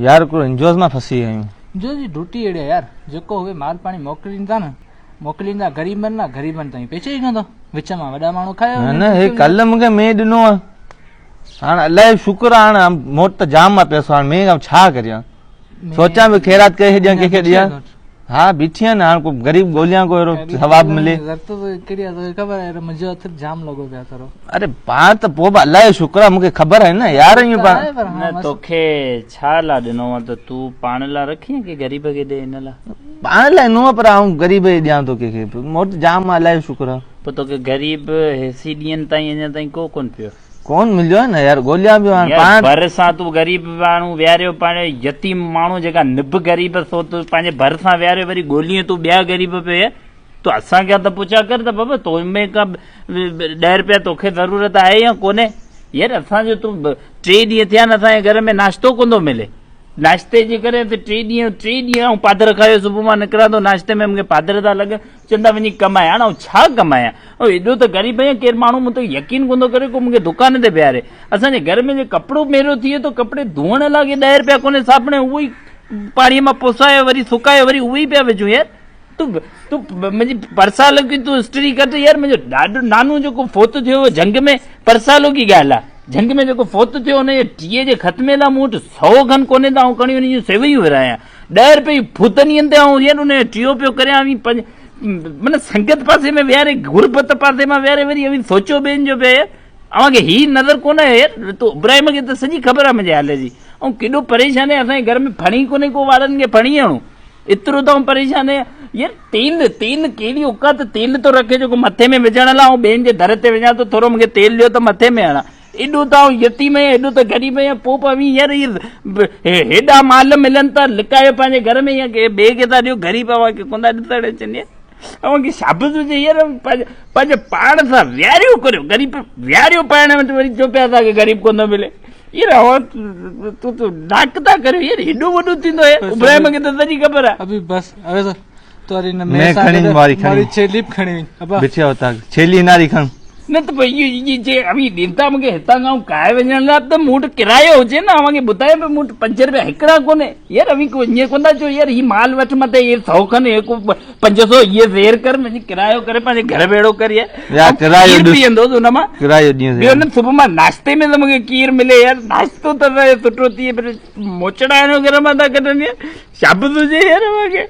يار هڪڙو انجوز مان ڦسي ويا آهيون. انجوز جي ڊيوٽي اهڙي آهي يار جيڪو اهي مال پاڻي موڪلين ٿا نه موڪلين ٿا غريبن لا غريبن تائين پهچي ئي ڪونه ٿو وچ مان وڏا ماڻهو کايو نه نه هي ڪل مونکي مين ڏنو آ هاڻ الله جو شڪر آ هاڻ موٽ ته جام آ پئسو هاڻ مين ڇا ڪريان سوچان به خيرات ڪري ڇڏيان ڪنهن کي ڏيان ها بيٺي آهيان نه هاڻ ڪو غريب ڳوليان ڪو اهڙو ثواب ملي. ضرورت به هڪڙي آ توکي خبر آهي منهنجو هٿ جام لڳو پيو آ ٿورو. اري پاڻ ته پوء به الله جو شڪر آ مونکي خبر آهي نه يار ائين پاڻ. نه توکي ڇا لا ڏنو آ ته تون پاڻ لا رکين ڪي غريب کي ڏي ان لا. پاڻ لاء ڏنو آ پر آئون غريب کي ڏيان ٿو ڪنهن کي مون وٽ جام آ الله جو شڪر آ. پوء توکي غريب هيسي ڏينهن تائين اڃا تائين ڪو ڪونه پيو. ڪون مليو آهي نه يار ڳوليان پيو هاڻ پاڻ. ڀر سان تون غريب ماڻهو ويهاريو پاڻ يتيم ماڻهو جيڪا نب غريب سو تون پنهنجي ڀر سان ويهاريو وري ڳولين تون ٻيا غريب پيو يار تون اسان کان ته پڇا ڪر ته بابا تو ۾ ڪا ڏهه روپيا توکي ضرورت آهي يا ڪونهي يار اسان جو تون ٽي ڏينهن ٿيا آهن اسان جي گهر ۾ ناشتو ڪونه ٿو ملي ناشتي جي ڪري ٽي ڏينهن ٽي ڏينهن آئون پادر کايو صبح مان نڪران ٿو ناشتي ۾ مونکي پادر ٿا لڳن چون ٿا وڃي ڪمائي هاڻ آئون ڇا ڪمايان آئون ايڏو ته غريب آهيان ڪير ماڻهو مون تي يقين ڪونه ٿو ڪري ڪو مونکي دڪان تي بيهاري اسان جي گهر ۾ جي ڪپڙو ميرو ٿئي ٿو ڪپڙي ڌوئڻ لاء ڪي ڏهه روپيا ڪونهي صابڻ اهو ئي پاڻي مان پوسايو وري سڪايو وري اهو ئي پيا وجهون يار تون تون منهنجي پرسالو ڪي تون اسٽري ڪٽ يار منهنجو ڏاڏو نانو جيڪو فوت ٿيو هو جهنگ ۾ پرسالو ڪي ڳالهه آهي جهنگ ۾ جيڪو فوت ٿيو ان جي ٽيهه جي ختمي لاء مون وٽ سو کن ڪونهي ته آئون کڻي ان جون سيويون ورهايان ڏهه روپئي ڦوتنين تي آئون يار ان جو ٽيهو پيو ڪريان اوهين پنج معنيٰ سنگت پاسي ۾ ويهاري غربت پاسي مان ويهاري وري اوهين سوچو ٻين جو پيا يار اوهان کي هي نظر ڪونه آيو يار تو ابراهيم کي ته سڄي خبر آهي منهنجي حال جي آئون ڪيڏو پريشان آهيان اسان جي گهر ۾ ڦڻي ڪونهي ڪو وارن کي ڦڻي هڻو ايترو ته آئون پريشان آهيان يار تيل تيل ڪهڙي اوقات تيل ٿو رکي جيڪو مٿي ۾ وجهڻ لاء آئون ٻين جي در تي وڃان ٿو ٿورو مونکي تيل ڏيو ته مٿي ۾ هڻان ايڏو ته آئون يتيم آهيان، ايڏو ته غريب آهيان، پوء به اوهين يار اهي هيڏا مال ملن ٿا، لڪايو پنهنجي گهر ۾ يا ڪنهن ٻئي کي ٿا ڏيو، غريب اوهان کي ڪونه ٿا ڏسڻ اچن يار. اوهان کي شابس هجي يار پنهنجي پاڻ سان ويهاريو ڪريو، غريب ويهاريو پاڻ وٽ وري چئو پيا اسان کي غريب ڪونه ٿو ملي. يار اوهان تون ته ناڪ ٿا ڪريو يار هيڏو وڏو ٿيندو آهي، ابراهيم کي ته سڄي خبر آهي. ابي بس اوي ته توري نه مين کڻي واري کڻي ڇيلي به کڻي وڃ ابا بچيا وتا ڇيلي ناري کڻ نه ته پوء اهو اهي جي اوهين ڏيندا مون کي هتان کان ڪاهي وڃڻ لاء ته مون وٽ ڪرايو هجي نه اوهان کي ٻڌايان پيو مون وٽ پنج روپيا هڪڙا ڪونهي يار اوهين ڪو ائين ڪونه ٿا چئو يار هي مال وٺ مٿي هي سو کن هي ڪو پنج سو هي زير ڪر منهنجي ڪرايو ڪري پنهنجي گهر ڀيڙو ڪر يار يار ڪرايو کير پيئندو ان مان ڪرايو ڏينس ٻيو نه صبح مان ناشتي ۾ ته مون کي کير ملي يار ناشتو ته سٺو ٿئي پر موچڙا آهن گهر مان ٿا ڪڍن يار شابس هجي يار اوهان کي.